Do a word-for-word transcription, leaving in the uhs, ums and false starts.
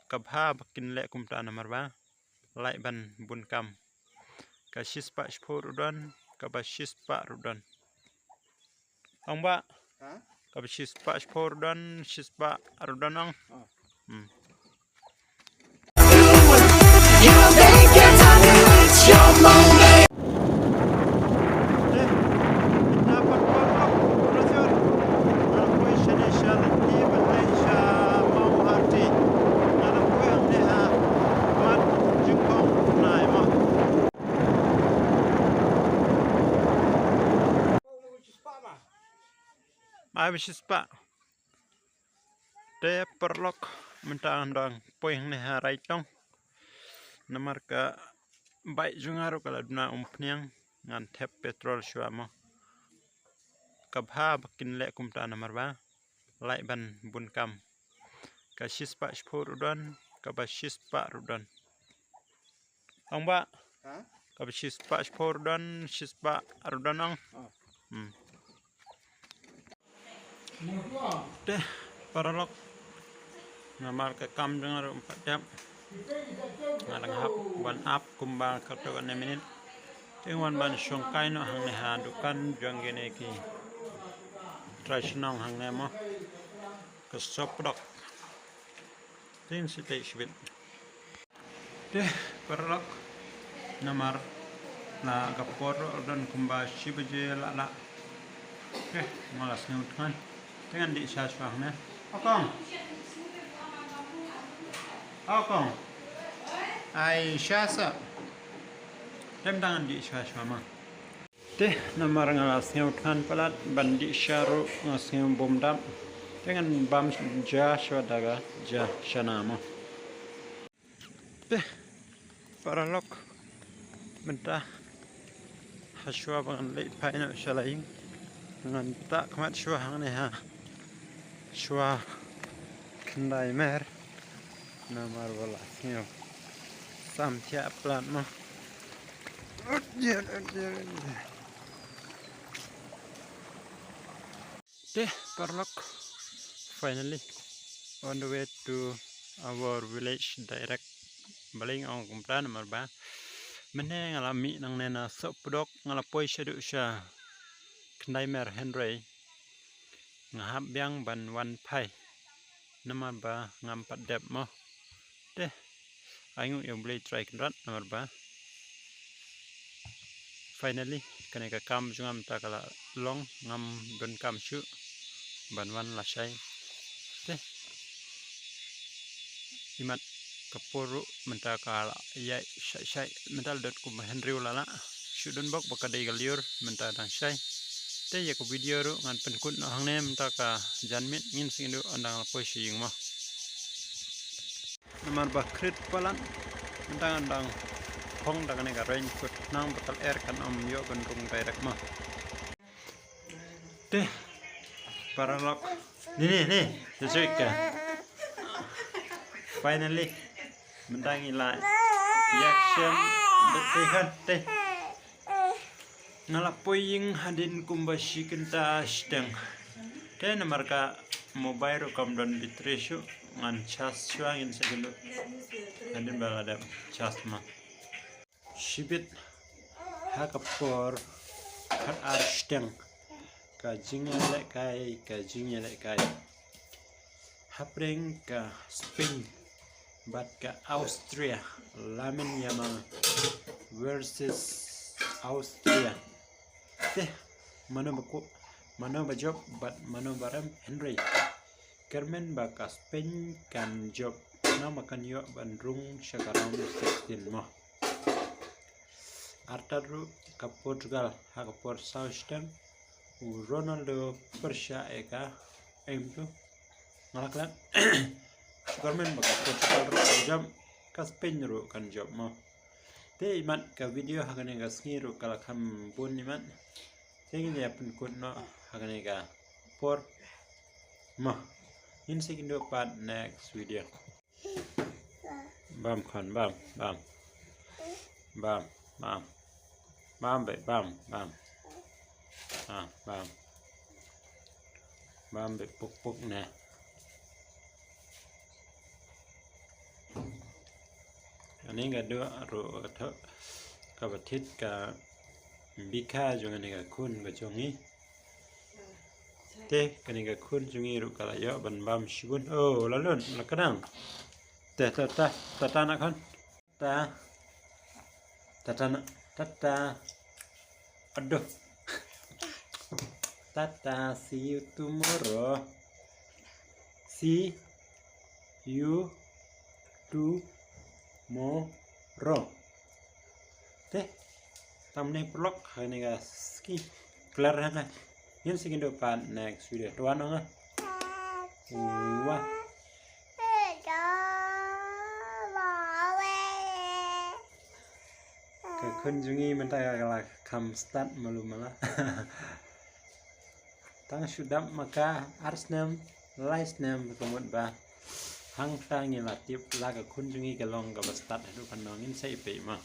ka bha ba kin leh kumta namar ba lait ban bun kam. Ka shispah shiphew ruh don, kaba shispah ruh don. Ong ba? Ha? Kaba shispah shiphew ruh don, shispah ruh don ong. Oh. Hmm. Ai ba shispah. Te paralok, mynta ngan dang poi hangne ha Raitong. Namar ka bike jong nga ruh ka la duna umphniang, ngan thep petrol shuwa mo. Ka bha ba kin leh kumta namar ba lait ban bun kam. Ka shispah shiphew ruh don, kaba shispah ruh don. Ong ba? Ha? Kaba shispah shiphew ruh don, shispah ruh don ong. Oh. Hmm. Te paralok, namar ka kam jong nga ruh ym pat dep, nga dang hap ban ap kumba katto katne minit. Te nga wan ban shongkai noh hangne ha dukan jong kine ki trai shnong hangne mo. Ka sopdok. Te ngin sa tei shibit. Te paralok, namar la ka por ruh don kumba shi baje la la. Te nga la sngew thngan. Te ngan dih sha shuwa hangne. O kong. O kong. Ai sha sa. Te mynta ngan dih sha shuwa ma. Te namar nga la sngew thngan palat ban dih sha ruh nga sngew bym dap. Te ngan bam ja shuwa da ka ja shana mo. Te paralok, mynta ha shuwa ba ngan leit phai noh sha la ïing, ngan tah khmat shuwa hangne ha shuwa Khyndai Mer. Namar ba la sngew sam thiah palat mo. Te paralok, finally on the way to our village direct. Balei nga ong kumta namar ba mynne nga la mih nangne na Sohpdok, nga la poi shaduh sha Khyndai Mer, hynrei nga hap biang ban wan phai namar ba ngam pat dep mo. Te ai nguh ïa U Blei Trai Kynrad namar ba finally kane ka kam jong nga mynta ka la long, ngam don kam shuh ban wan lashai. Te imat ka por ruh mynta ka la ïaid shai shai, mynta la dot kumba hynriew la lah. Shu don bok ba ka dei ka lyiur, mynta dang shai. Te ïa ka video ruh ngan pynkut noh hangne mynta ka janmiet, ngin sa ïakynduh ynda nga la poi sha ïing mo. Namar ba khriat palat mynta ngan dang phong da kane ka raincoat khnang ba ka lyer kan ym ïoh ban rung direct mo. Te paralok, ni ni ni, te check ka. Finally mynta ngi la ïaid shem bad te khan te. Nga la poi ïing hadien kumba shi kynta shiteng. Te namar ka mobile ruh kam don battery shuh, ngan charge shuwa ngin sa ïakynduh hadien ba la dep charge ma. Shibit ha ka por khatar shiteng, ka jingïalehkai, ka jingïalehkai hapdeng ka Spain bad ka Austria. Lamine Yamal versus Austria. Te mano ba kup, mano ba jop bad mano ba rem, hynrei kyrmen ba ka Spain kan jop, namar kan ïoh ban rung sha ka round sixteen mo. Artat ruh ka Portugal ha ka por saw shiteng, u Ronaldo pyrshah ïa ka, em tu nga la klet. Kyrmen ba ka Portugal ruh kan jop, ka Spain ruh kan jop mo. Te imat ka video ha kane ka sngi ruh ka la kham bun imat. Te ngin ïa pynkut noh ha kane ka por mo. Ngin sa ïakynduh pat next video. Bam khun, bam, bam. Bam, bam. Bam beit, bam, bam. Ah, bam. Bam beit puk puk ne. Ngi ka dok ruh ka thoh kaba thied ka bikha jong kane ka khun ka jong ngi. Te kane ka khun jong ngi ruh ka la ïoh ban bam shibun. Oh, la lun, la kdang. Te ta ta ta ta na khun. Ta ta ta na ta ta. Aduh. Ta ta, see you tomorrow. See you tomorrow. Te tam ne vlog ha ne ka ski clear ha ka. Ngin sa ïakynduh pat next video. Tuan ong ah. Wah. Ka khun jong ngi mynta ka la kham start malu mala. Tang shu dap ma ka ar snem, lai snem ka mut ba hangta ngi la tip la ka khun jong ngi ka long kaba start haduh katno, ngin sa ïa peit ma.